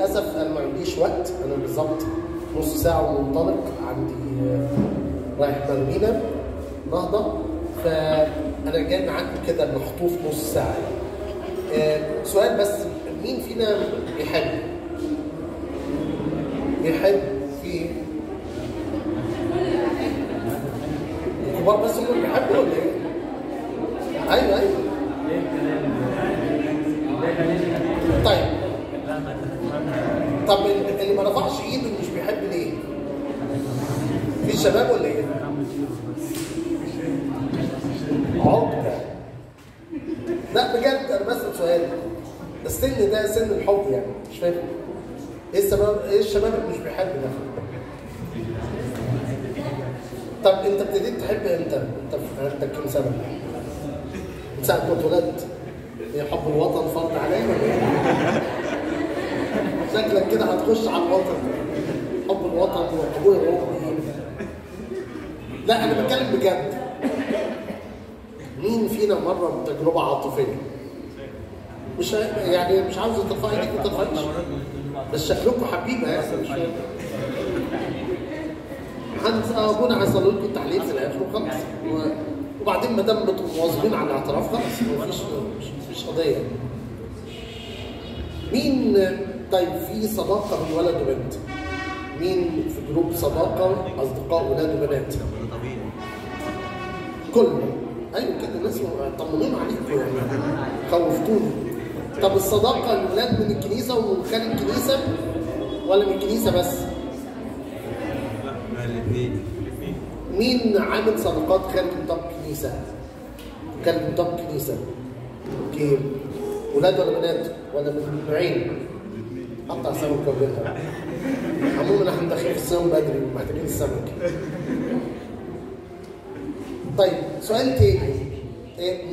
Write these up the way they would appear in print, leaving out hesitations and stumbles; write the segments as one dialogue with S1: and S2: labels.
S1: للأسف أنا ما عنديش وقت، أنا بالظبط نص ساعة ومنطلق، عندي رايح برمينا نهضة، فأنا جاي معاكم كده مخطوف نص ساعة. سؤال بس، مين فينا بيحب؟ بيحب في الكبار بس هم اللي بيحبوا ولا إيه؟ أيوه أيوه. طيب طب اللي ما رفعش ايده مش بيحب ليه؟ في شباب ولا ايه؟ عقدة. لا بجد انا بسأل سؤال، السن ده سن الحب يعني، مش فاهم ايه السبب، ايه الشباب اللي مش بيحب ده؟ طب انت ابتديت تحب امتى؟ انت عندك كام سنة؟ من ساعة ما اتولدت؟ ايه حب الوطن فرض عليا ولا ايه؟ شكلك كده هتخش على الوطن، حب الوطن وقبول الروحي. لا انا بتكلم بجد. مين فينا مر بتجربه عاطفية؟ مش يعني مش عاوز ترفع ايدك ما ترفعيش، بس شكلكم حبيبه يعني، مش فاهم. ابونا هيصلي لكم التحليل في الاخر وخلاص، وبعدين ما دام بتبقوا مواظبين على الاعتراف خلاص مفيش قضية. مين طيب في صداقه بين ولد وبنت؟ مين في group صداقه اصدقاء ولاد وبنات؟ كله. ايوه كده الناس طمنونا عليكم يعني، خوفتوني. طب الصداقة الولاد من الكنيسة ومن خارج الكنيسة ولا من الكنيسة بس؟
S2: لا الاثنين.
S1: مين عامل صداقات خارج نطاق الكنيسة؟ خارج نطاق الكنيسة. okay. ولاد ولا بنات؟ ولا من نوعين؟ قطع سمك وبيتها. عموما احنا داخلين في الصيام بدري ومحتاجين السمك. طيب سؤال تاني،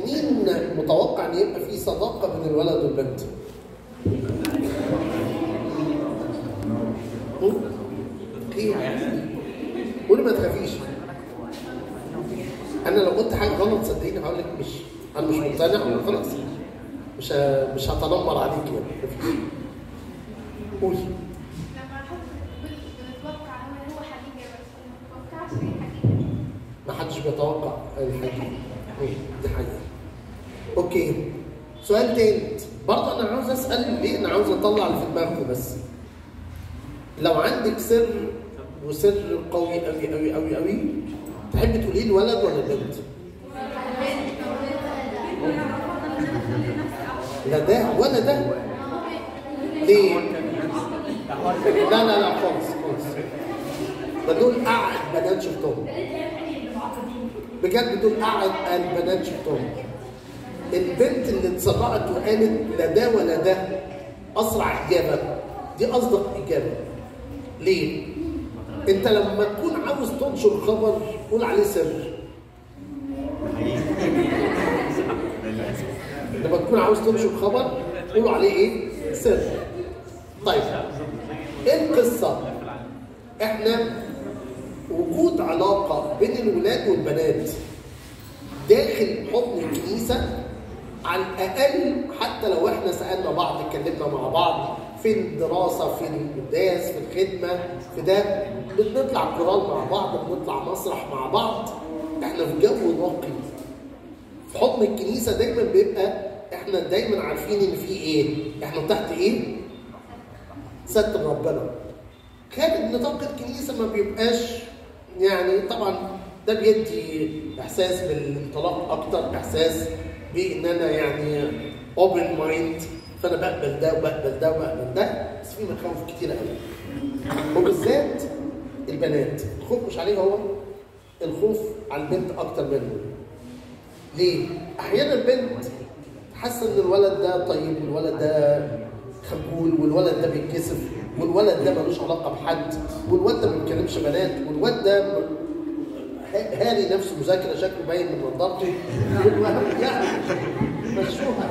S1: مين متوقع ان يبقى في صداقه بين الولد والبنت؟ ايه؟ قولي ما تخافيش. انا لو قلت حاجة غلط صدقيني هقول لك مش انا مش مقتنع خلاص، مش هتنمر عليك يعني، مفيش. قولي.
S3: لما الحب بنتوقع هو حقيقة بس ما بنتوقعش اي حقيقة.
S1: ما حدش بيتوقع الحقيقة. دي حقيقة. okay. سؤال تاني برضه انا عاوز اسال ليه، انا عاوز اطلع اللي في دماغكم بس. لو عندك سر وسر قوي قوي قوي قوي قوي تحب تقوليه لولد ولا لبنت؟ لا ده ولا ده. ليه؟ لا لا لا خالص خالص. ده دول أعقد بنات شفتهم. بجد دول أعقد البنات شفتهم. البنت اللي اتسرعت وقالت لا ده ولا ده أسرع إجابة، دي أصدق إجابة. ليه؟ أنت لما تكون عاوز تنشر خبر قول عليه سر. لما تكون عاوز تنشر خبر قول عليه إيه؟ سر. طيب ايه القصة؟ احنا وجود علاقة بين الولاد والبنات داخل حضن الكنيسة على الأقل، حتى لو احنا سألنا بعض اتكلمنا مع بعض في الدراسة في القداس في الخدمة في ده، بنطلع قران مع بعض، بنطلع مسرح مع بعض، احنا في جو نقي. في حضن الكنيسة دايما بيبقى احنا دايما عارفين ان في ايه؟ احنا تحت ايه؟ ستر ربنا. خارج نطاق الكنيسة ما بيبقاش يعني، طبعا ده بيدي احساس بالانطلاق اكتر، احساس بان انا يعني open mind، فانا بقبل ده وبقبل ده وبقبل ده، بس في مخاوف كتيرة قوي. وبالذات البنات، الخوف مش عليه هو، الخوف على البنت اكتر منه. ليه؟ احيانا البنت حاسه ان الولد ده طيب والولد ده خجول والولد ده بيتكسف والولد ده ملوش علاقة بحد والولد ده ما بيتكلمش بنات والولد ده هاري نفسه مذاكرة شكله باين من نظارته يعني مشوها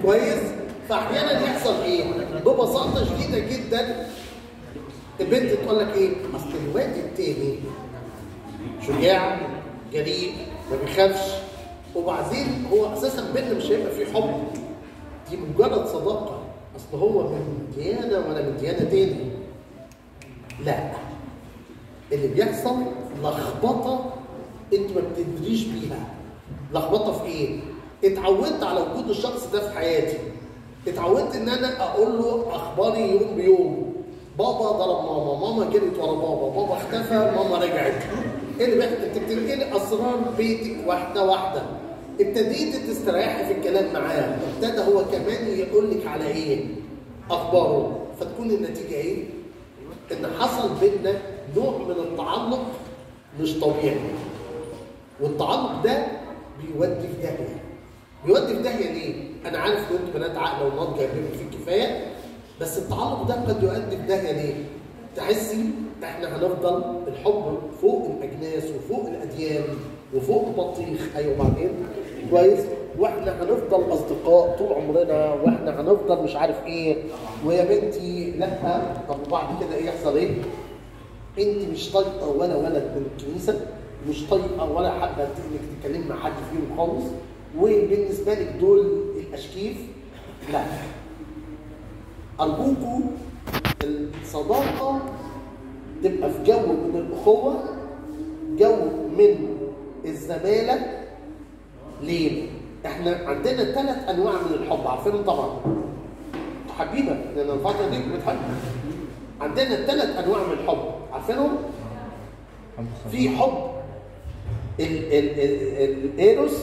S1: كويس. فاحيانا يحصل ايه؟ ببساطة شديدة جدا البنت تقول لك ايه؟ اصل الواد التاني شجاع جريء ما بيخافش، وبعدين هو اساسا بينا مش هيبقى فيه حب، دي مجرد صداقه. اصل هو من ديانة وانا من ديانة تاني. لا، اللي بيحصل لخبطة انت ما بتدريش بيها. لخبطة في ايه؟ اتعودت على وجود الشخص ده في حياتي، اتعودت ان انا اقول له اخباري يوم بيوم. بابا ضرب ماما، ماما جريت ورا بابا، بابا اختفى، ماما رجعت. ايه اللي بيحصل؟ انت بتنقلي اسرار بيتك واحدة واحدة. ابتديتي تستريحي في الكلام معاه، ابتدى هو كمان يقول لك على ايه؟ اخباره. فتكون النتيجة ايه؟ ان حصل بينا نوع من التعلق مش طبيعي. والتعلق ده بيودي في داهية. بيودي في داهية ليه؟ انا عارف ان انتوا بنات عاقلة وناضجه بما فيه الكفاية، بس التعلق ده قد يؤدي في داهية ليه؟ تحسي احنا هنفضل الحب فوق الاجناس وفوق الاديان وفوق البطيخ، ايوه بعدين كويس، واحنا هنفضل اصدقاء طول عمرنا، واحنا هنفضل مش عارف ايه، ويا بنتي لا. طب وبعد كده ايه يحصل ايه؟ انت مش طايقة ولا ولد من الكنيسة، مش طايقة ولا حابة انك تتكلمي مع حد فيهم خالص، وبالنسبة لك دول الاشكيف. لا، ارجوكوا الصداقة تبقى في جو من الاخوة، جو من الزمالة. ليه؟ احنا عندنا 3 انواع من الحب، عارفينهم طبعا. انتوا حبيبه لان الفترة دي بتحب. عندنا 3 انواع من الحب، عارفينهم؟ في حب الايروس،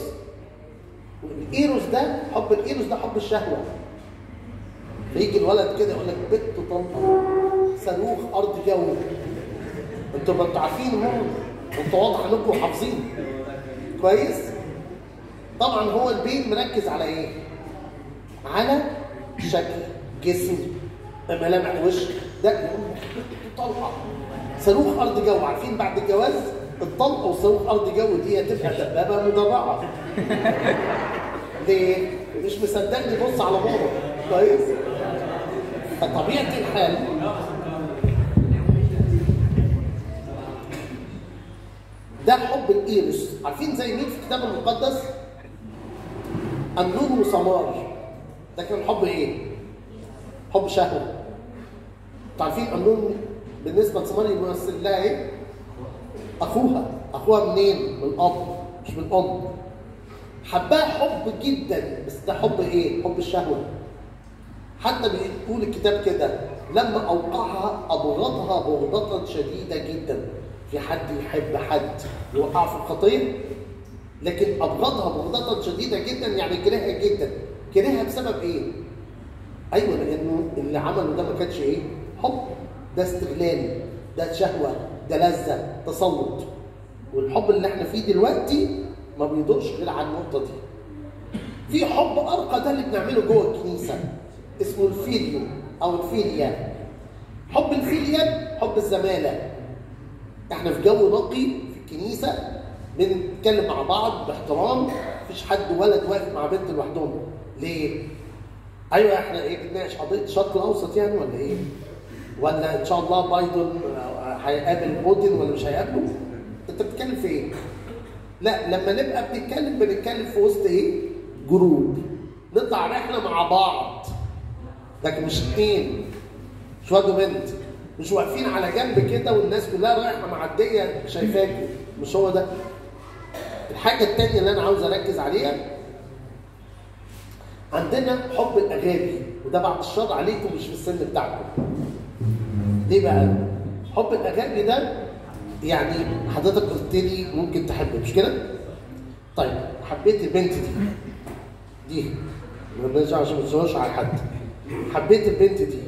S1: والايروس ده حب الايروس ده حب الشهوة. فيجي الولد كده يقول لك بنت طنطا صاروخ ارض جو. انتوا ما انتوا عارفين، انتوا واضح انكم حافظين كويس. طبعا هو البيت مركز على ايه؟ على شكل جسم، ملامح وش، ده طلقه صاروخ ارض جو. عارفين بعد الجواز الطلقة وصاروخ ارض جو دي هتبقى دبابة مدرعه. ليه؟ مش مصدقني، بص على بابا. كويس؟ فطبيعه الحال ده حب الايروس. عارفين زي مين في الكتاب المقدس؟ أمنون وسمار. ده كان حب ايه؟ حب شهوة. انتوا عارفين أمنون بالنسبة لسمار يمثل لها ايه؟ اخوها. اخوها منين؟ من الاب مش من الام. حبها حب جدا، بس ده حب ايه؟ حب الشهوة. حتى بيقول الكتاب كده لما اوقعها ابغضها بغضة شديدة جدا. في حد يحب حد يوقعه في الخطية؟ لكن ابغضها بغضة شديدة جدا، يعني كرهها جدا. كرهها بسبب ايه؟ ايوه، لانه اللي عمله ده ما كانش ايه؟ حب، ده استغلال، ده شهوة، ده لذة، تسلط. والحب اللي احنا فيه دلوقتي ما بيدورش غير على النقطة دي. في حب ارقى، ده اللي بنعمله جوه الكنيسة، اسمه الفيليو او الفيليا. حب الفيليا حب الزمالة. احنا في جو نقي في الكنيسة، بنتكلم مع بعض باحترام، مفيش حد ولد واقف مع بنت لوحدهم. ليه؟ ايوه احنا ايه بنناقش قضية الشرق الاوسط يعني ولا ايه؟ ولا ان شاء الله بايدن هيقابل بوتين ولا مش هيقابله؟ انت بتتكلم في ايه؟ لا، لما نبقى بنتكلم بنتكلم في وسط ايه؟ group، نطلع رحله مع بعض، لكن مش اتنين، مش واد وبنت، مش واقفين على جنب كده والناس كلها رايحة معدية شايفاكوا، مش هو ده. الحاجة الثانية اللي انا عاوز اركز عليها، عندنا حب الاغابي، وده بعد الشر عليكم مش في السن بتاعكم. ليه بقى؟ حب الاغابي ده يعني حضرتك قلت لي ممكن تحب، مش كده؟ طيب حبيت البنت دي ما عشان ما تزورش على حد. حبيت البنت دي،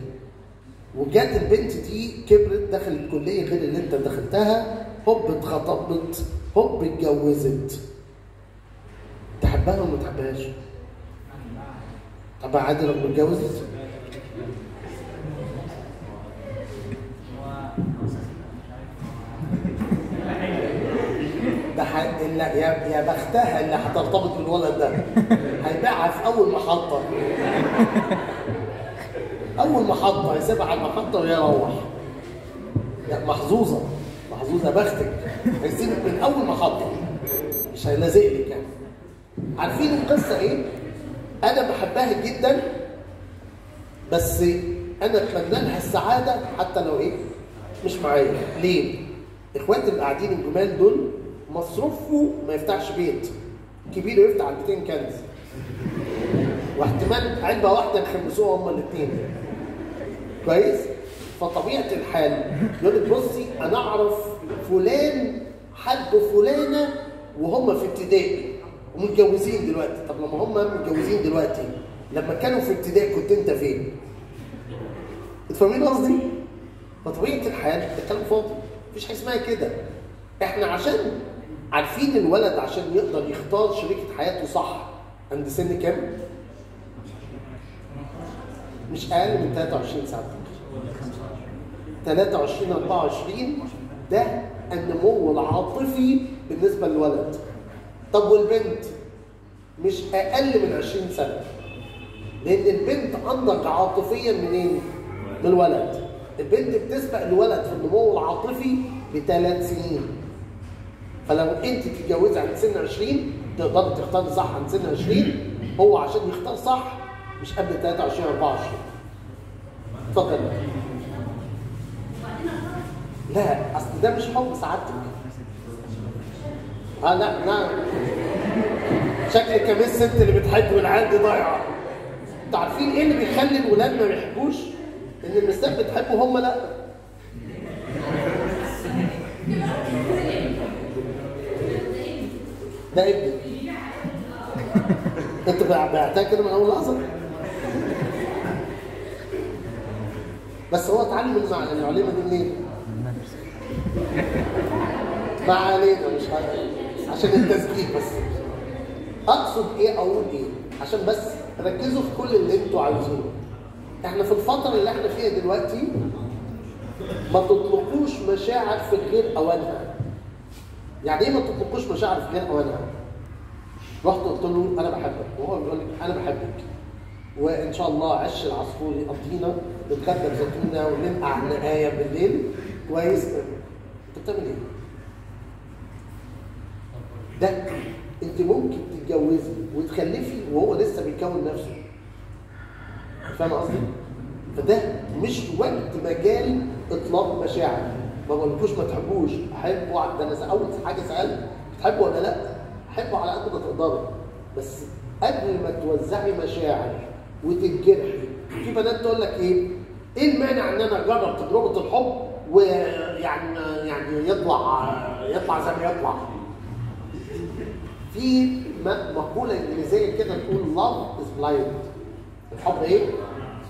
S1: وجات البنت دي كبرت دخلت الكلية غير اللي انت دخلتها، هوب اتخطبت، هوب اتجوزت. تحبها ولا ما تحبهاش؟ تحبها عادي لو اتجوزت؟ ده يا بختها اللي هترتبط بالولد ده، هيبيعها في اول محطة. اول محطة هيسيبها على المحطة ويروح. لا محظوظة، محظوظة بختك، هيسيبك من اول محطة، مش هيلازق لك يعني. عارفين القصة ايه؟ انا بحبها جدا بس انا اتمنى لها السعادة حتى لو ايه؟ مش معايا. ليه؟ اخواتي اللي قاعدين الجمال دول مصروفه ما يفتحش بيت كبير، يفتح علبتين كنز، واحتمال علبة واحدة يخمسوها هما الاثنين. كويس؟ فطبيعه الحال يقول لك بصي انا اعرف فلان حب فلانه وهم في ابتدائي ومتجوزين دلوقتي. طب لما هم متجوزين دلوقتي، لما كانوا في ابتدائي كنت انت فين؟ انتوا فاهمين قصدي؟ فطبيعه الحال الكلام فاضي، مفيش حاجة اسمها كده. احنا عشان عارفين الولد عشان يقدر يختار شريكة حياته صح عند سن كام؟ مش اقل من 23 سنة. 23 24 ده النمو العاطفي بالنسبة للولد. طب والبنت؟ مش اقل من 20 سنة. لان البنت انضج عاطفيا منين؟ من الولد. البنت بتسبق الولد في النمو العاطفي ب3 سنين. فلو انت تتجوزي عند سن 20 تقدري تختاري صح عند سن 20، هو عشان يختار صح مش قبل 23 24. اتفضل. لا اصل ده مش حب سعادتك. لا لا، شكلك يا مس انت اللي بتحب والعيال دي ضايعة. انتوا عارفين ايه اللي بيخلي الولاد ما بيحبوش؟ ان المسات بتحبه هم لا. ده ابني. انت بعتها كده من اول لحظة؟ بس هو اتعلم العليمه دي منين؟ ما علينا، مش عشان التسجيل بس. اقصد ايه؟ اقول ايه؟ عشان بس ركزوا في كل اللي انتوا عاوزينه. احنا في الفترة اللي احنا فيها دلوقتي ما تطلقوش مشاعر في غير اوانها. يعني ايه ما تطلقوش مشاعر في غير اوانها؟ رحت قلت له انا بحبك، وهو بيقول لك انا بحبك، وان شاء الله عش العصفور يقضينا، نتغدى بزيتونه وننقع نقايه بالليل. كويس؟ انت بتعمل ايه؟ ده انت ممكن تتجوزي وتخلفي وهو لسه بيكون نفسه. فاهم قصدي؟ فده مش وقت مجال اطلاق مشاعر. ما بقولكوش ما تحبوش، احبوا. ده انا اول حاجة سالت بتحبوا ولا لا؟ حبوا على قد ما تقدروا، بس قبل ما توزعي مشاعر وتتجرحي. في بنات تقول لك ايه؟ ايه المانع ان انا اجرب تجربه الحب ويعني يعني يطلع زي ما يطلع؟ في مقولة انجليزية كده تقول love is blind. الحب ايه؟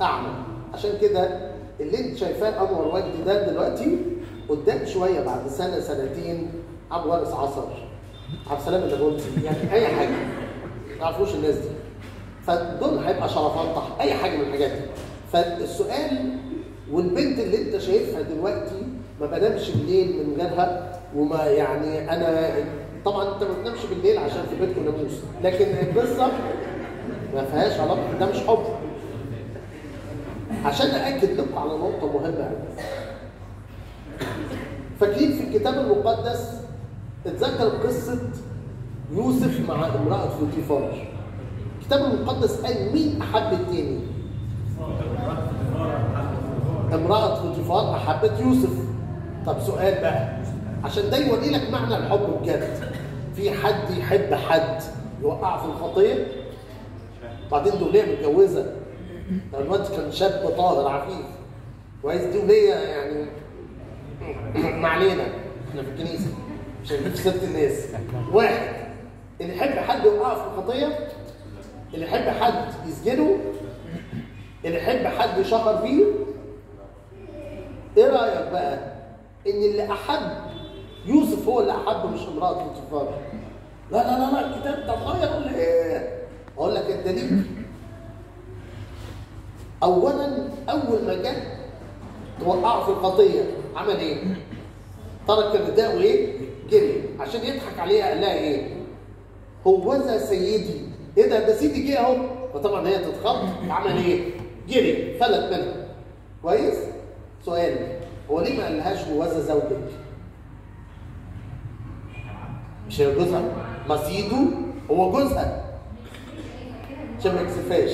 S1: اعمى. عشان كده اللي انت شايفاه انور وجدي ده دلوقتي قدام شوية بعد سنة سنتين عبد الوارث عصر، عبد السلام النابلسي، يعني اي حاجة ما تعرفوش الناس دي، فدول هيبقى شرفات طح اي حاجة من الحاجات دي. فالسؤال، والبنت اللي انت شايفها دلوقتي ما بنامش بالليل من غيرها، وما يعني انا طبعا انت ما بتنامش بالليل عشان في بيتكم ناموس، لكن القصة ما فيهاش علاقة، ده مش حب. عشان ااكد لكم على نقطة مهمة قوي. فاكرين في الكتاب المقدس اتذكر قصة يوسف مع امراة فوتيفار. الكتاب المقدس قال مين احب التاني؟ امراة فوتيفار احبت يوسف. طب سؤال بقى عشان ده يوري لك معنى الحب بجد. في حد يحب حد يوقعه في الخطية؟ بعدين دول ليه متجوزة؟ ده الواد كان شاب طاهر عفيف. كويس؟ دي وليه يعني ما علينا، احنا في الكنيسة مش هنجيب سيره الناس. واحد اللي يحب حد يوقعه في الخطية، اللي يحب حد يسجنه، اللي يحب حد يشهر فيه. ايه رايك بقى ان اللي احب يوسف هو اللي احب مش امراة فوتيفار؟ لا لا لا لا، الكتاب ده اتغير ولا ايه؟ اقول لك الدليل. اولا اول ما جه توقعه في الخطية عمل ايه؟ ترك الرداء وايه؟ جري عشان يضحك عليها. قال لها ايه؟ هوذا سيدي. ايه ده؟ ده سيدي جه اهو. فطبعا هي تتخض، عمل ايه؟ جري، فلت منها. كويس؟ سؤال، هو ليه ما قالهاش هوذا زوجك؟ مش هي جوزها؟ ما سيده هو جوزها. عشان ما يكسفهاش.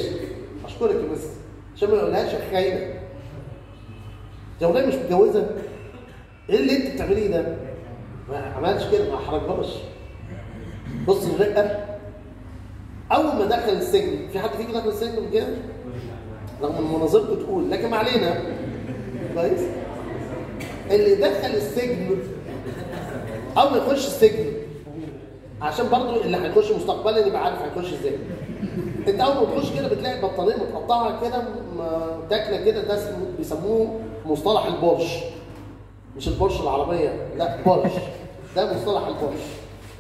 S1: اشكرك يا مس، عشان ما يقولهاش يا خاينه. يا وليه مش متجوزة؟ ايه اللي انت بتعمليه ده؟ ما عملش كده، ما احرجهاش. بص الرقة. اول ما دخل السجن، في حد فيكم دخل السجن قبل كده؟ رغم ان مناظركم تقول، لكن ما علينا. كويس؟ اللي دخل السجن اول ما يخش السجن، عشان برضو اللي هيخش مستقبلا يبقى عارف هيخش ازاي. انت اول ما تخش كده بتلاقي بطانيه متقطعه كده تاكله كده، ده بيسموه مصطلح البورش. مش البورش العربية، لا بورش، ده مصطلح البورش.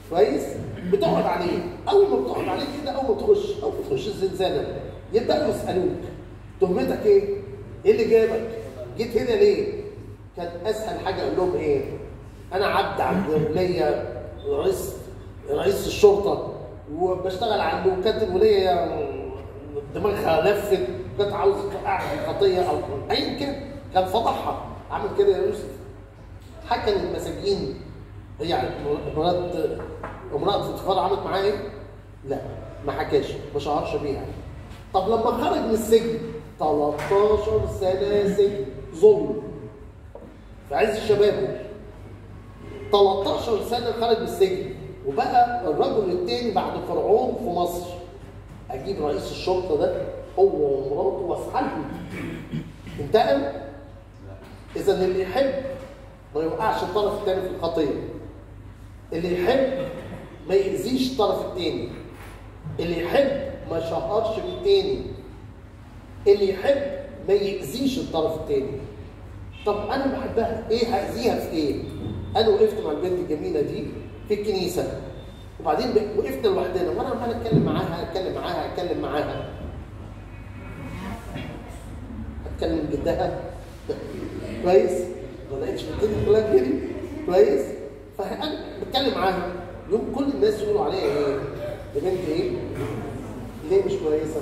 S1: كويس؟ بتقعد عليه، اول ما بتقعد عليه كده، اول ما تخش، اول ما تخش الزنزانة يبداوا يسالوك تهمتك ايه؟ ايه اللي جابك؟ جيت هنا ليه؟ كان اسهل حاجة اقول لهم ايه؟ انا عبد عند وليه رئيس الشرطة وبشتغل عنده، وكانت الوليه دماغها لفت، كانت عاوزه توقعني في خطيه او ايا كان، كان فضحها. عامل كده يا يوسف. حكى للمساجين، هي مرات امرأة فوتيفار عملت معاه ايه؟ لا ما حكاش، ما شعرش بيها. طب لما خرج من السجن 13 سنة سجن ظلم في عز شبابه، 13 سنة خرج من السجن وبقى الرجل الثاني بعد فرعون في مصر. اجيب رئيس الشرطة ده هو ومراته واسحلهم. انتقم؟ اذا اللي يحب ما يوقعش الطرف الثاني في الخطية. اللي يحب ما يأذيش الطرف الثاني. اللي يحب ما يشهرش بالتاني. اللي يحب ما يأذيش الطرف الثاني. طب انا بحبها، ايه هأذيها في ايه؟ انا وقفت مع البنت الجميلة دي في الكنيسة، وبعدين وقفنا لوحدنا وانا عمال اتكلم معاها اتكلم معاها اتكلم معاها. اتكلم جدها كويس؟ ما لقيتش الدنيا كلها كده كويس؟ فانا بتكلم معاها، يوم كل الناس يقولوا عليها ايه؟ دي بنت ايه؟ ليه مش كويسة؟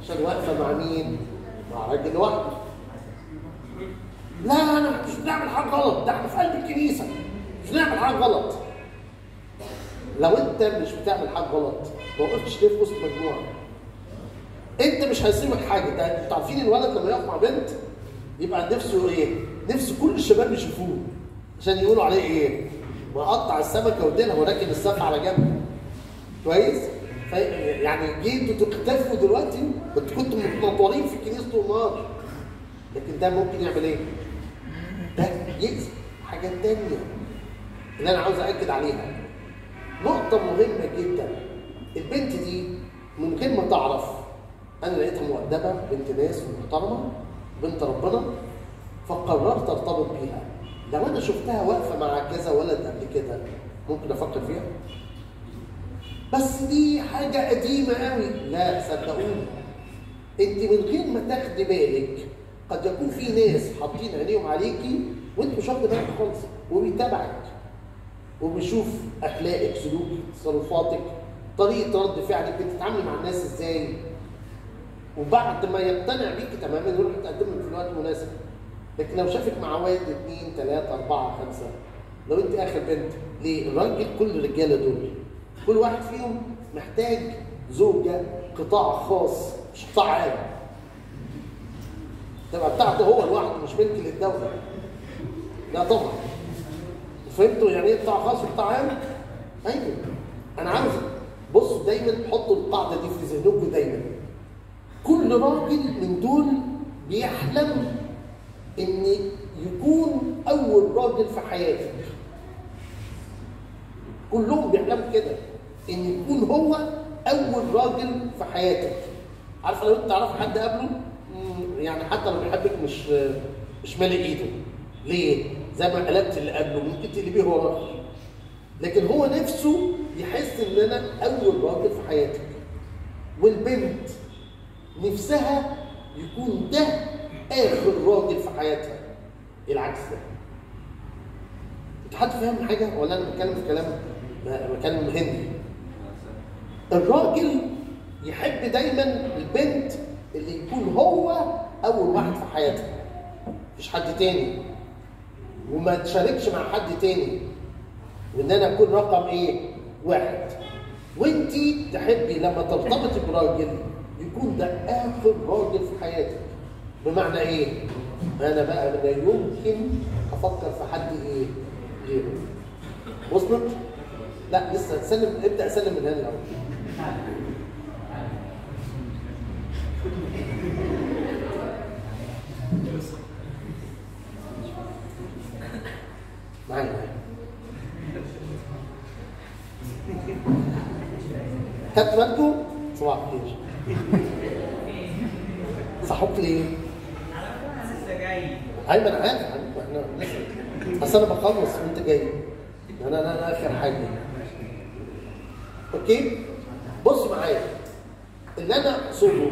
S1: عشان واقفة مع مين؟ مع راجل لوحده. لا انا مش بنعمل حاجة غلط، ده احنا في قلب الكنيسة، مش بنعمل حاجة غلط. لو انت مش بتعمل حاجة غلط، ما وقفتش ليه في وسط مجموعة؟ انت مش هيصيبك حاجة، ده انتوا عارفين الولد لما يقف مع بنت يبقى نفسه ايه؟ نفسه كل الشباب يشوفوه عشان يقولوا عليه ايه؟ مقطع السمكة وديلها وراكن السقف على جنب. كويس؟ يعني جيتوا تختفوا دلوقتي، انتوا كنتوا متنطورين في الكنيسة طول النهار. لكن ده ممكن يعمل ايه؟ ده يأذي. حاجة تانية اللي انا عاوز اكد عليها، نقطة مهمة جدا. البنت دي من غير ما تعرف انا لقيتها مؤدبة، بنت ناس ومحترمه، بنت ربنا، فقررت ارتبط بيها. لو انا شفتها واقفة مع كذا ولد قبل كده ممكن افكر فيها؟ بس دي حاجة قديمة قوي. لا صدقوني، انت من غير ما تاخدي بالك قد يكون في ناس حاطين عينيهم عليكي وانت مش واخده بالك خالص، وبيتابعك وبيشوف اخلاقك، سلوكك، تصرفاتك، طريقه رد فعلك، بتتعاملي مع الناس ازاي. وبعد ما يقتنع بيكي تماما يروح يتقدم لك في الوقت المناسب. لكن لو شافك مع واحد اثنين ثلاثة أربعة خمسة، لو أنت آخر بنت، ليه؟ الراجل كل الرجالة دول كل واحد فيهم محتاج زوجة قطاع خاص مش قطاع عام. تبقى بتاعته هو لوحده مش ملك للدولة. لا طبعا. فهمتوا يعني إيه قطاع خاص وقطاع عام؟ أيوه. أنا عاوز بصوا دايما حطوا القاعدة دي في ذهنكم دايما. كل راجل من دول بيحلم ان يكون اول راجل في حياتك. كلهم بيحلموا كده، ان يكون هو اول راجل في حياتك. عارفه لو انت تعرف حد قبله يعني حتى لو بيحبك مش مالي ايده. ليه؟ زي ما قلبت اللي قبله ممكن تقلبيه هو راجل. لكن هو نفسه يحس ان انا اول راجل في حياتك. والبنت نفسها يكون ده اخر راجل في حياتها. العكس ده. انت حد فاهم حاجة ولا انا بتكلم في كلام بتكلم هندي؟ الراجل يحب دايما البنت اللي يكون هو اول واحد في حياتها، مفيش حد تاني، وما تشاركش مع حد تاني، وان انا اكون رقم ايه؟ واحد. وانتي تحبي لما ترتبطي براجل يكون ده اخر راجل في حياتك. بمعنى ايه؟ انا بقى لا يمكن افكر في حد ايه؟ غيره. وصلت؟ لا لسه سلم، ابدا سلم من هنا الاول. معايا معايا. خدتوا بالكم؟ صباح الخير. صحوك ليه؟
S2: لسه جاي.
S1: ايوه انا عارف، احنا لسه، اصل انا بخلص وانت جاي. انا اخر حاجة. okay؟ بص معايا. اللي انا اقصده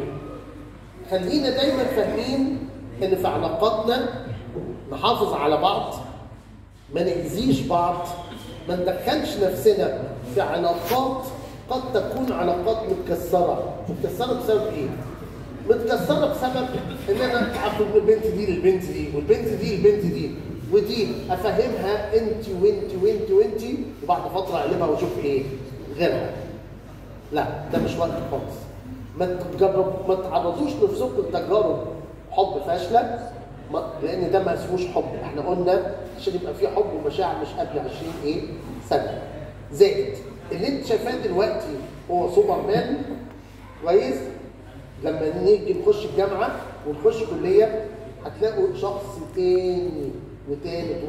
S1: خلينا دايما فاهمين ان في علاقاتنا نحافظ على بعض، ما نأذيش بعض، ما ندخلش نفسنا في علاقات قد تكون علاقات متكسره. متكسره بسبب ايه؟ متكسره بسبب ان انا اخد من البنت دي للبنت دي، والبنت دي للبنت دي، ودي افهمها انت وانت وانت وانت، وبعد فترة اقلبها واشوف ايه؟ غيرها. لا ده مش وقت خالص. ما تعرضوش نفسكم لتجارب حب فاشلة، لان ده ما اسموش حب. احنا قلنا عشان يبقى في حب ومشاعر مش قبل 20 ايه؟ سنة. زائد اللي انت شايفاه دلوقتي هو سوبرمان، كويس؟ لما نيجي نخش الجامعة ونخش كليه هتلاقوا شخص تاني وتالت.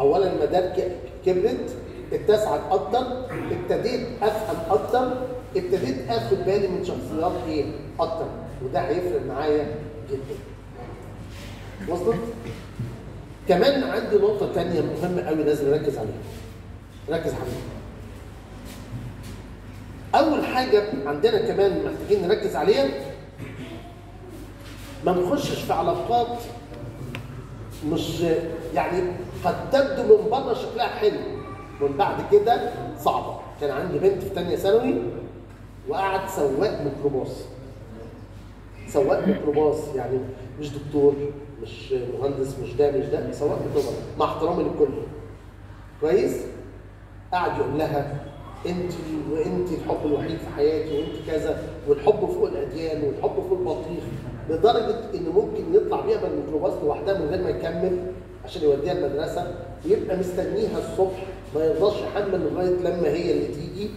S1: اولا المدارك كبرت، اتسعت اكتر، ابتديت افهم اكتر، ابتديت اخد بالي من شخصيات ايه؟ اكتر، وده هيفرق معايا جدا. وصلت؟ كمان عندي نقطة تانية مهمة قوي لازم نركز عليها. ركز حبيبي. أول حاجة عندنا كمان محتاجين نركز عليها، ما نخشش في علاقات مش يعني قد تبدو من بره شكلها حلو ومن بعد كده صعبة. كان عندي بنت في تانية ثانوي وقعد سواق ميكروباص. سواق ميكروباص يعني مش دكتور، مش مهندس، مش ده مش ده، سواق ميكروباص، مع احترامي للكل. كويس؟ قعد يقول لها انت وانت الحب الوحيد في حياتي، وانت كذا، والحب فوق الاديان، والحب فوق البطيخ، لدرجة ان ممكن يطلع بيها بالميكروباص لوحدها من غير ما يكمل عشان يوديها المدرسة، ويبقى مستنيها الصبح ما يرضاش يحمل لغاية لما هي اللي تيجي،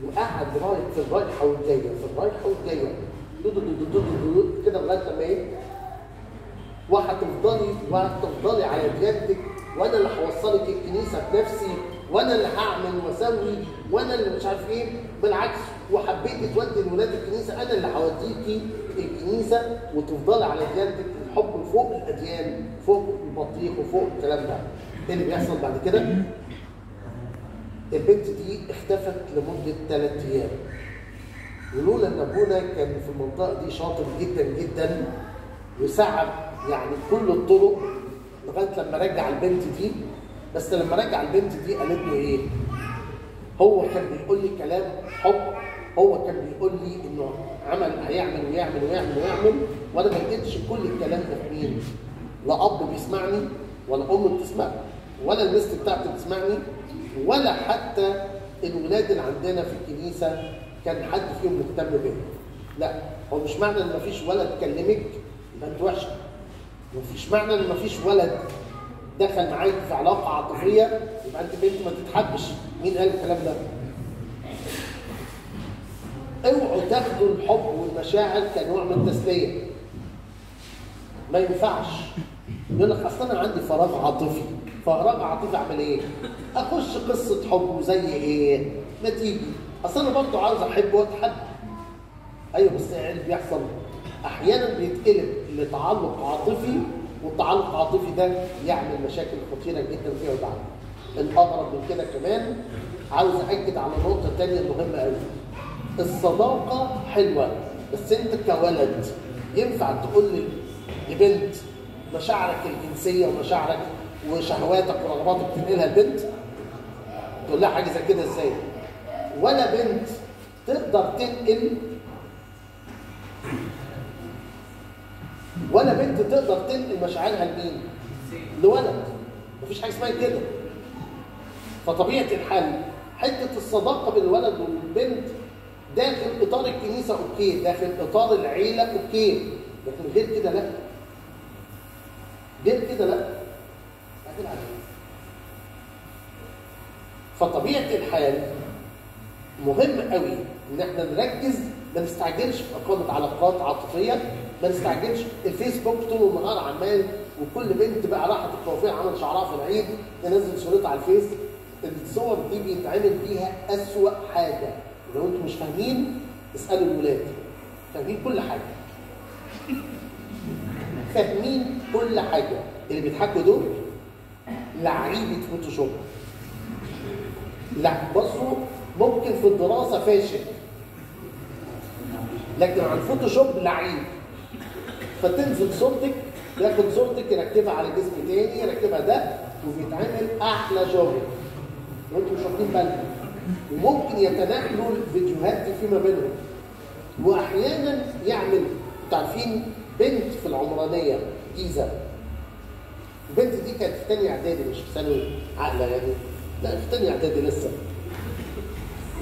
S1: وقعد رايح في الرايحه والجايه، في الرايحه والجايه، دو دو دو دو دو دو كده لغاية لما ايه؟ وهتفضلي على ديانتك، وانا اللي هوصلك الكنيسة بنفسي، وانا اللي هعمل واسوي، وانا اللي مش عارف ايه. بالعكس، وحبيتي تودي الولاد الكنيسة، انا اللي هوديكي الكنيسة، وتفضلي على ديانتك. الحب فوق الاديان، فوق البطيخ، وفوق الكلام ده. ايه اللي بيحصل بعد كده؟ البنت دي اختفت لمدة 3 ايام. ولولا ان ابونا كان في المنطقة دي شاطر جدا جدا وسعى يعني كل الطرق لغاية لما رجع البنت دي. بس لما رجع البنت دي قالت له ايه؟ هو كان بيقول لي كلام حب، هو كان بيقول لي انه عمل هيعمل ويعمل ويعمل ويعمل، وانا ما لقيتش كل الكلام ده في مين؟ لا اب بيسمعني، ولا ام بتسمعني، ولا المست بتاعتي بتسمعني، ولا حتى الولاد اللي عندنا في الكنيسة كان حد فيهم مهتم بيا. لا، هو مش معنى ان مفيش ولد كلمك يبقى انت وحشة. مفيش معنى ان مفيش ولد دخل معاك في علاقة عاطفية يبقى انت بنت ما تتحبش. مين قال الكلام ده؟ اوعوا تاخدوا الحب والمشاعر كنوع من التسلية. ما ينفعش. يقول لك اصل انا عندي فراغ عاطفي، فراغ عاطفي اعمل ايه؟ اخش قصة حب وزي ايه؟ ما تيجي، اصل انا برضه عاوز احب واتحب. ايوه بس ايه اللي بيحصل؟ احيانا بيتقلب لتعلق عاطفي، والتعلق العاطفي ده يعمل مشاكل خطيرة جدا فيما بعد. الاغرب من كده كمان عاوز اكد على نقطة ثانية مهمة قوي. الصداقة حلوة، بس انت كولد ينفع تقول لبنت مشاعرك الجنسية ومشاعرك وشهواتك ورغباتك تنقلها لبنت؟ تقول لها حاجة زي كده ازاي؟ ولا بنت تقدر تنقل، ولا بنت تقدر تنقل مشاعرها لمين؟ لولد. مفيش حاجة اسمها كده. فطبيعه الحال حتة الصداقة بين الولد والبنت داخل اطار الكنيسة okay، داخل اطار العيلة okay، لكن غير كده لا. غير كده لا، استعجل على ايه؟ فطبيعه الحال مهم قوي ان احنا نركز، ما نستعجلش في اقامه علاقات عاطفية، ما نستعجلش. الفيسبوك طول النهار عمال، وكل بنت بقى راحت الكوافير عمل شعرها في العيد تنزل صورتها على الفيس. الصور دي بيتعمل بيها اسوأ حاجة. لو انتم مش فاهمين اسالوا الولاد، فاهمين كل حاجة. فاهمين كل حاجة. اللي بيضحكوا دول لعيبة فوتوشوب. لا بصوا، ممكن في الدراسة فاشل، لكن على الفوتوشوب لعيب. فتنزل صورتك، ياخد صورتك يركبها على جسم تاني، يركبها ده، وبيتعمل احلى شغل وانتم مش واخدين بالكم. وممكن يتناقلوا الفيديوهات دي فيما بينهم. واحيانا يعمل، انتوا عارفين بنت في العمرانية جيزه، البنت دي كانت في ثانية اعدادي، مش في ثانوي عاقلة يعني، لا في ثانية اعدادي لسه.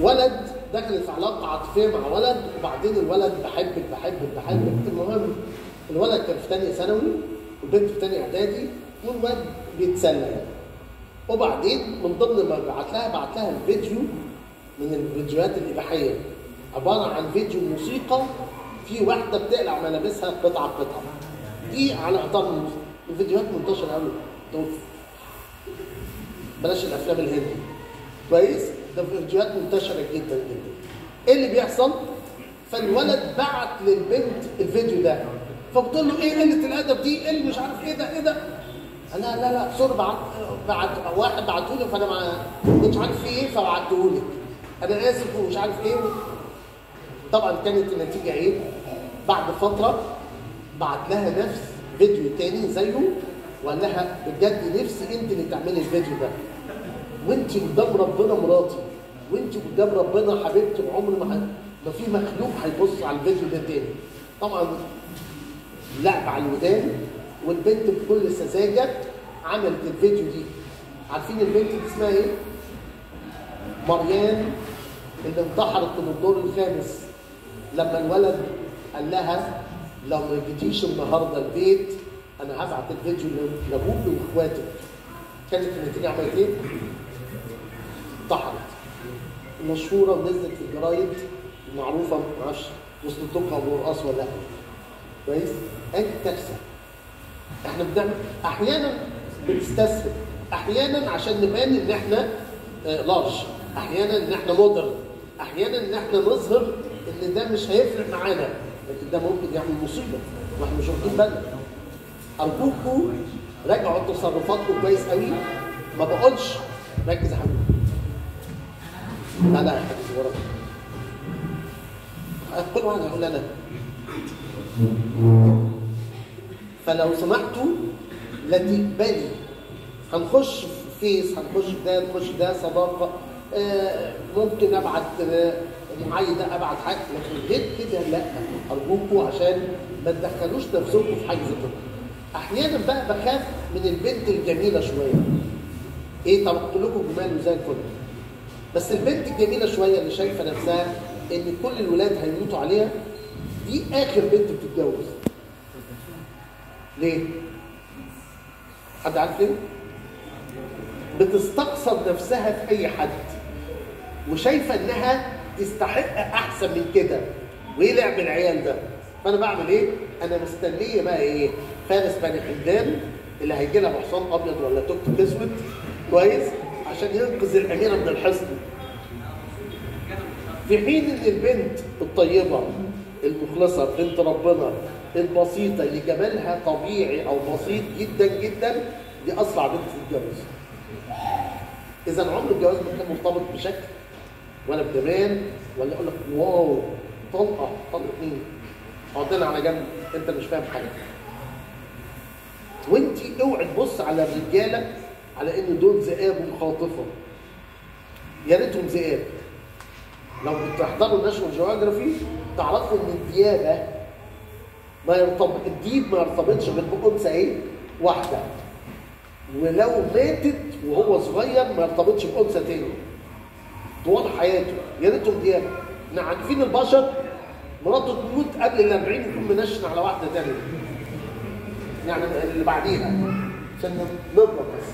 S1: ولد دخلت في علاقة عاطفية مع ولد، وبعدين الولد بحبك بحبك بحبك. المهم الولد كان في ثانية ثانوي والبنت في ثانية اعدادي، والولد بيتسلى يعني. وبعدين من ضمن ما بعت لها، بعت لها الفيديو من الفيديوهات الاباحية، عبارة عن فيديو موسيقى في واحدة بتقلع ملابسها قطعه قطعه. دي على اطار الفيديوهات منتشرة قوي، بلاش الافلام الهندي. كويس؟ ده فيديوهات منتشرة جدا جدا. ايه اللي بيحصل؟ فالولد بعت للبنت الفيديو ده، فبتقول له ايه قلة الادب دي؟ ايه اللي مش عارف ايه ده؟ ايه ده؟ لا لا لا sorry، بعت واحد بعته لي، فانا ما كنتش عارف في ايه فبعته لك، انا اسف ومش عارف ايه. طبعا كانت النتيجة ايه؟ بعد فترة بعت لها نفس فيديو تاني زيه، وقال لها بجد نفسي انت اللي تعملي الفيديو ده، وانت قدام ربنا مراتي، وانت قدام ربنا حبيبتي، وعمر ما في مخلوق هيبص على الفيديو ده تاني. طبعا لعب على الودان، والبنت بكل سذاجة عملت الفيديو دي. عارفين البنت دي اسمها ايه؟ مريان، اللي انتحرت من الدور الخامس لما الولد قال لها لو ما جيتيش النهارده البيت انا هبعت الفيديو لابوك واخواتك. كانت النتيجة عملت ايه؟ انتحرت. مشهورة ونزلت في الجرايد المعروفة، معرفش وصلت لكم ابو رقاص ولا لا. كويس؟ ادي كارثة. احنا بنعمل احيانا بنستسهل، احيانا عشان نبان ان احنا large، احيانا ان احنا modern، احيانا ان احنا نظهر ان ده مش هيفرق معانا، لكن ده ممكن يعمل مصيبة واحنا مش واخدين بالنا. ارجوكم راجعوا تصرفاتكم كويس قوي. ما بقولش ركز يا حبيبي، لا لا يا حبيبي وراك، كل واحد هيقول انا. فلو سمحتوا لا تقبلي، هنخش في فيس، هنخش في ده، نخش في ده صداقه، ممكن ابعت معايده، ابعت حاجة، لكن غير كده لا، ارجوكوا عشان ما تدخلوش نفسكم في حاجة زي كده. احيانا بقى بخاف من البنت الجميلة شوية. ايه طب كلكم جمال وزي الفل، بس البنت الجميلة شوية اللي شايفه نفسها ان كل الولاد هيموتوا عليها، دي اخر بنت بتتجوز. ليه؟ حد عارف ليه؟ بتستقصد نفسها في اي حد، وشايفه انها تستحق احسن من كده، وايه لعب العيال ده؟ فانا بعمل ايه؟ انا مستنيه بقى ايه؟ فارس بني حمدان اللي هيجي لها بحصان ابيض ولا توك توك اسود، كويس؟ عشان ينقذ الاميرة من الحصن. في حين ان البنت الطيبة المخلصه بنت ربنا البسيطة اللي جمالها طبيعي او بسيط جدا جدا، دي اسرع بنت تتجوز. اذا عمر الجواز ما كان مرتبط بشكل ولا بجمال ولا يقول لك واو طلقه طلقه مين؟ اقعد على جنب، انت مش فاهم حاجة. وانت اوعي تبص على الرجالة على ان دول ذئاب خاطفه. يا ريتهم ذئاب. لو بتحضروا National Geography تعرفوا ان الديابه ما يرتبط، الديب ما يرتبطش غير بانثى ايه؟ واحدة. ولو ماتت وهو صغير ما يرتبطش بانثى تاني طوال حياته. يا ريتهم ديابه. احنا عارفين البشر مراته تموت قبل ال 40 يكون منشن على واحدة تانية. يعني اللي بعديها عشان نضرب بس.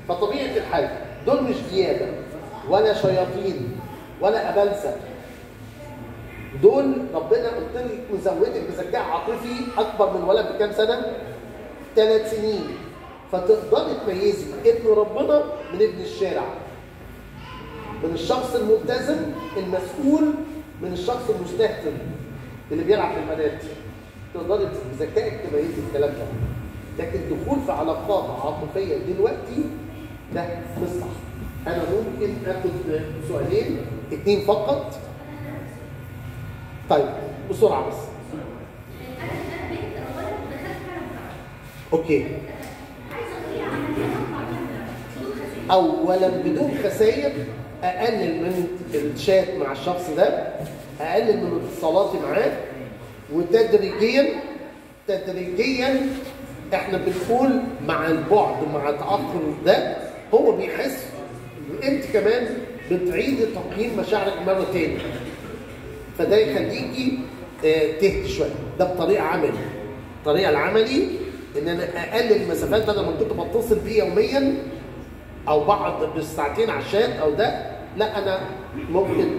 S1: فطبيعه الحال دول مش ديابه ولا شياطين ولا ابلسه، دول ربنا قلت لك مزودك بذكاء عاطفي اكبر من ولد بكام سنة؟ 3 سنين. فتقدري تميزي ابن ربنا من ابن الشارع، من الشخص الملتزم المسؤول من الشخص المستهتر اللي بيلعب في البنات. تقدري بذكائك تميزي الكلام ده. لكن الدخول في علاقات عاطفية دلوقتي ده مش صح. انا ممكن اخد سؤالين 2 فقط. طيب بسرعة بس.
S3: انا بنت اولا دخلت فعلا في
S1: okay.
S3: عايزه طريقه عملية اطلع بيها بدون خسائر.
S1: اولا بدون خسائر، اقلل من الشات مع الشخص ده، اقلل من اتصالاتي معاه، وتدريجيا تدريجيا احنا بنقول مع البعد مع التاخر ده هو بيحس، وانت كمان بتعيدي تقييم مشاعرك مرة تاني، فده يخليكي تهدي شوية. ده بطريقة عملي. الطريقة العملي ان انا اقلل المسافات، بدل ما كنت بتصل بيه يوميا او بقعد بالساعتين على الشات او ده، لا انا ممكن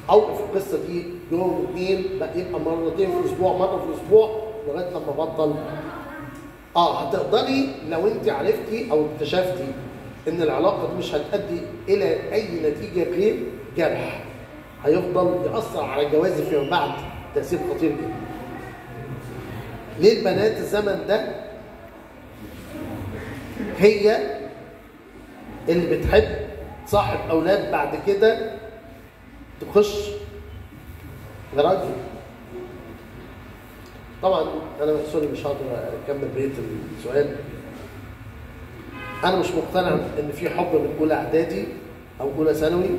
S1: اوقف القصة دي يوم 2، بقى يبقى مرتين في الاسبوع، مرة في الاسبوع، لغاية لما ابطل. هتقدري لو انت عرفتي او اكتشفتي ان العلاقة دي مش هتؤدي الى اي نتيجة غير جرح، هيفضل ياثر على جوازي فيما بعد تاثير خطير جدا. ليه البنات الزمن ده هي اللي بتحب تصاحب اولاد بعد كده تخش لراجل؟ طبعا انا سوري مش هقدر اكمل بقية السؤال. انا مش مقتنع ان في حب من اولى اعدادي او اولى ثانوي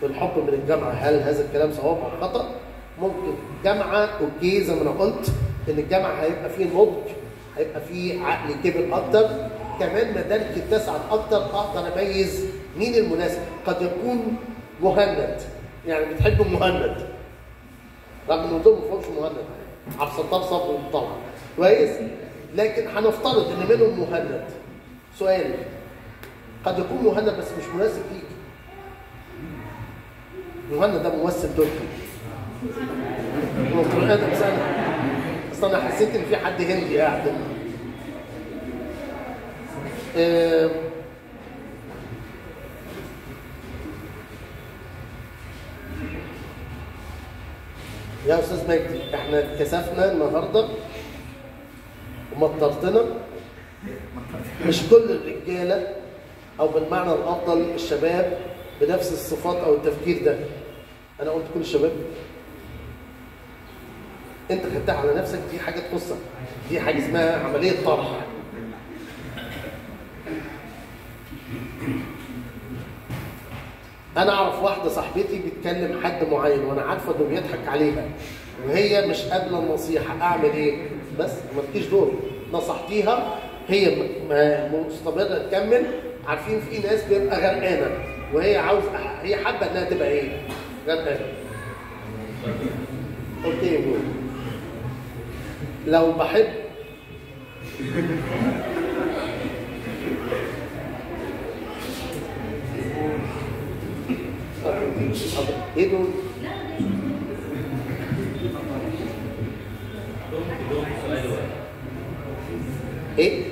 S1: والحب من الجامعة. هل هذا الكلام صواب او خطا؟ ممكن جامعه okay، زي ما انا قلت ان الجامعة هيبقى فيه نضج، هيبقى فيه عقل كبر اكتر، كمان مدارك اتسعت اكتر، اقدر اميز مين المناسب. قد يكون مهند، يعني بتحب مهند رغم ان دول ما فيهمش مهند، عبد الستار صبري طبعا كويس، لكن هنفترض ان منهم مهند. سؤال، قد يكون مهند بس مش مناسب ليك. مهند ده ممثل تركي. اصل انا حسيت ان في حد هندي قاعد. يا استاذ مجدي احنا اتكسفنا النهارده ومطرتنا. مش كل الرجالة او بالمعنى الافضل الشباب بنفس الصفات او التفكير ده. انا قلت كل الشباب، انت خدتها على نفسك، دي حاجة تخصك، دي حاجة اسمها عملية طرح. انا اعرف واحدة صاحبتي بتكلم حد معين وانا عارفه انه بيضحك عليها وهي مش قابله النصيحة، اعمل ايه؟ بس ما تجيش دور، نصحتيها هي مستمرة تكمل. عارفين في ناس بيبقى غرقانة وهي عاوز، هي حابة انها تبقى ايه؟ غرقانة. okay يا بول. لو بحب ايه دول؟ ايه؟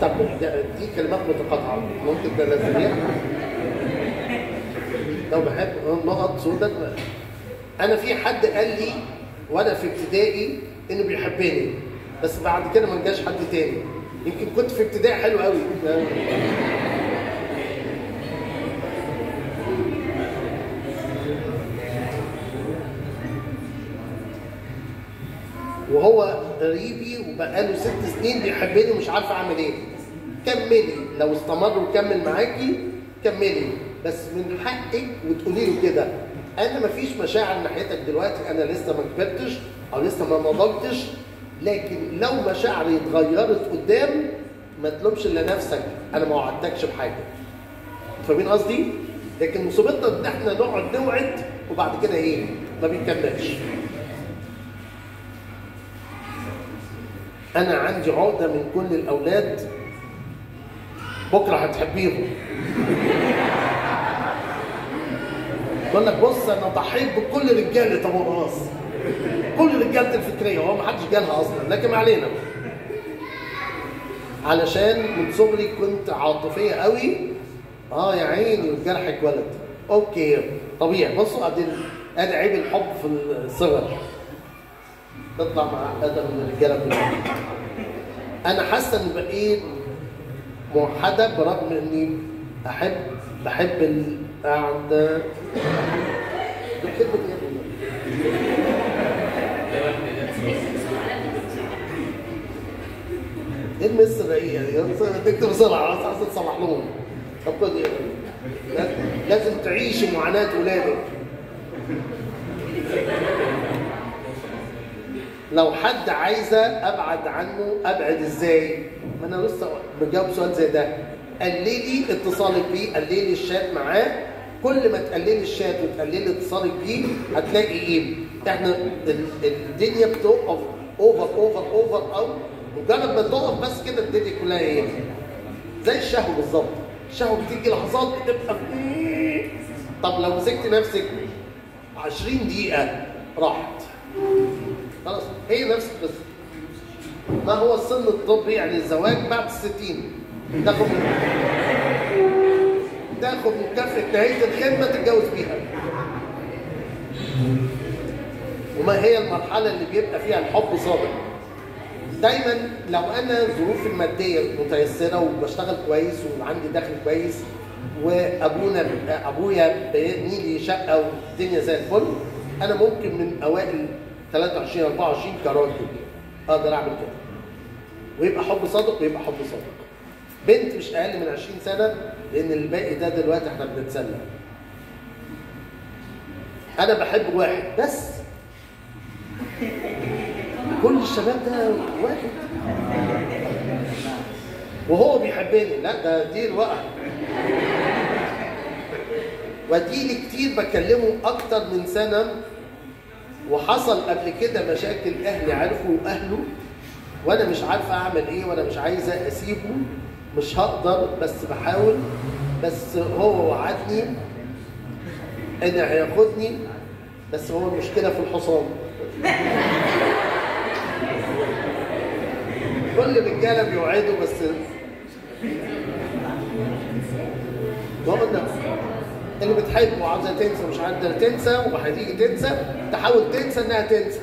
S1: طب دي كلمات متقاطعة ممكن تنزليها؟ لو بحب نقط سوداء. أنا في حد قال لي وأنا في ابتدائي إنه بيحبني، بس بعد كده ما جاش حد تاني. يمكن كنت في ابتدائي حلو قوي. وهو قريبي وبقاله 6 سنين بيحبني ومش عارفه اعمل ايه. كملي، لو استمر وكمل معاكي كملي، بس من حقك وتقولي له كده انا مفيش مشاعر ناحيتك دلوقتي، انا لسه ما كبرتش او لسه ما نضجتش، لكن لو مشاعري اتغيرت قدام ما تلومش الا نفسك، انا ما وعدتكش بحاجة. فاهمين قصدي؟ لكن مصيبتنا ان احنا نقعد نوعد وبعد كده ايه؟ ما بنكملش. انا عندي عقده من كل الاولاد، بكره هتحبيهم. بقول لك بص انا ضحيت بكل رجاله ابو راس، كل رجاله الفكرية، وهو ما حدش جالها اصلا، لكن ما علينا. علشان من صغري كنت عاطفية قوي، يا عيني والجرح اتولد. okay طبيعي. بصوا ادي عيب الحب في الصغر، تطلع معقدة من الرجالة كلها. انا حاسه ان بقيت موحدة برغم اني بحب القعدة. بتحب ايه؟ ايه المس الرقيقة دي؟ تكتب بسرعة بس عايز تصلح لهم. طب خد لازم تعيشي معاناة ولادك. لو حد عايزه ابعد عنه ابعد ازاي؟ ما انا لسه بجاوب سؤال زي ده. قللي اتصالك بيه، قللي الشات معاه. كل ما تقللي الشات وتقللي اتصالك بيه هتلاقي ايه؟ احنا الدنيا بتقف over over over، او مجرد ما تقف بس كده الدنيا كلها ايه؟ زي الشهوة بالظبط. الشهوة بتيجي لحظات بتبقى، طب لو مسكت نفسك 20 دقيقة راحت. خلاص هي نفس القصة. ما هو السن الطبي يعني الزواج بعد 60؟ تاخد مكافأة نهاية الخدمة تتجوز بيها. وما هي المرحلة اللي بيبقى فيها الحب صادق؟ دايما لو أنا ظروفي المادية متيسرة وبشتغل كويس وعندي دخل كويس وأبونا أبويا بيبني لي شقة والدنيا زي الفل، أنا ممكن من أوائل 23 24 كراجل أقدر أعمل كده. ويبقى حب صادق، ويبقى حب صادق. بنت مش أقل من 20 سنة، لأن الباقي ده دلوقتي إحنا بنتسلى. أنا بحب واحد بس. كل الشباب ده واحد. وهو بيحبني، لا ده دي الوقت. وديلي كتير بكلمه أكتر من سنة، وحصل قبل كده مشاكل، أهلي عرفوا وأهله، وأنا مش عارفة أعمل إيه، وأنا مش عايزة أسيبه، مش هقدر بس بحاول، بس هو وعدني إن هياخدني، بس هو المشكلة في الحصان. كل الرجالة بيوعدوا بس قلنا اللي بتحب وعاوزة تنسى ومش عارفة تنسى وهتيجي تنسى، تحاول تنسى إنها تنسى.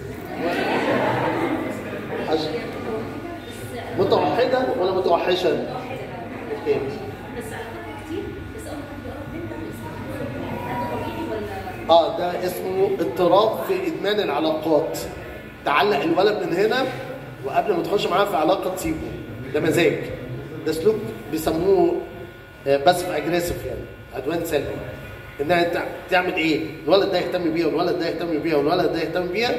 S1: متوحدة ولا متوحشة؟ okay.
S4: بس علاقات كتير، بس أول حد بيقرب منك ده طبيعي ولا؟
S1: ده اسمه اضطراب في إدمان العلاقات. تعلق الولد من هنا وقبل ما تخش معاه في علاقة تسيبه. ده مزاج. ده سلوك بيسموه passive aggressive، يعني عدوان سلبي. انها تعمل ايه؟ الولد ده يهتم بيها والولد ده يهتم بيها والولد ده يهتم بيها،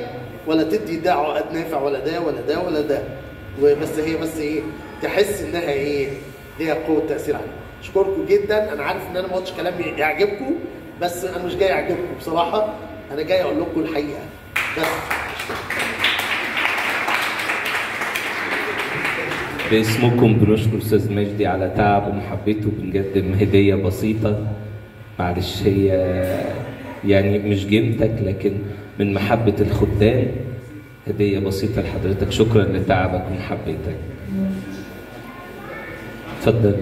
S1: ولا تدي ده عقد نافع ولا ده ولا ده ولا ده، وبس هي بس ايه؟ تحس انها ايه؟ ليها قوة تاثير عليها. اشكركم جدا، انا عارف ان انا ما قلتش كلام يعجبكم، بس انا مش جاي اعجبكم بصراحة، انا جاي اقول لكم الحقيقة بس.
S5: باسمكم بنشكر استاذ مجدي على تعبه ومحبته، بنقدم هديه بسيطة، معلش هي يعني مش جيمتك لكن من محبة الخدام، هديه بسيطة لحضرتك، شكرا لتعبك ومحبتك. اتفضل.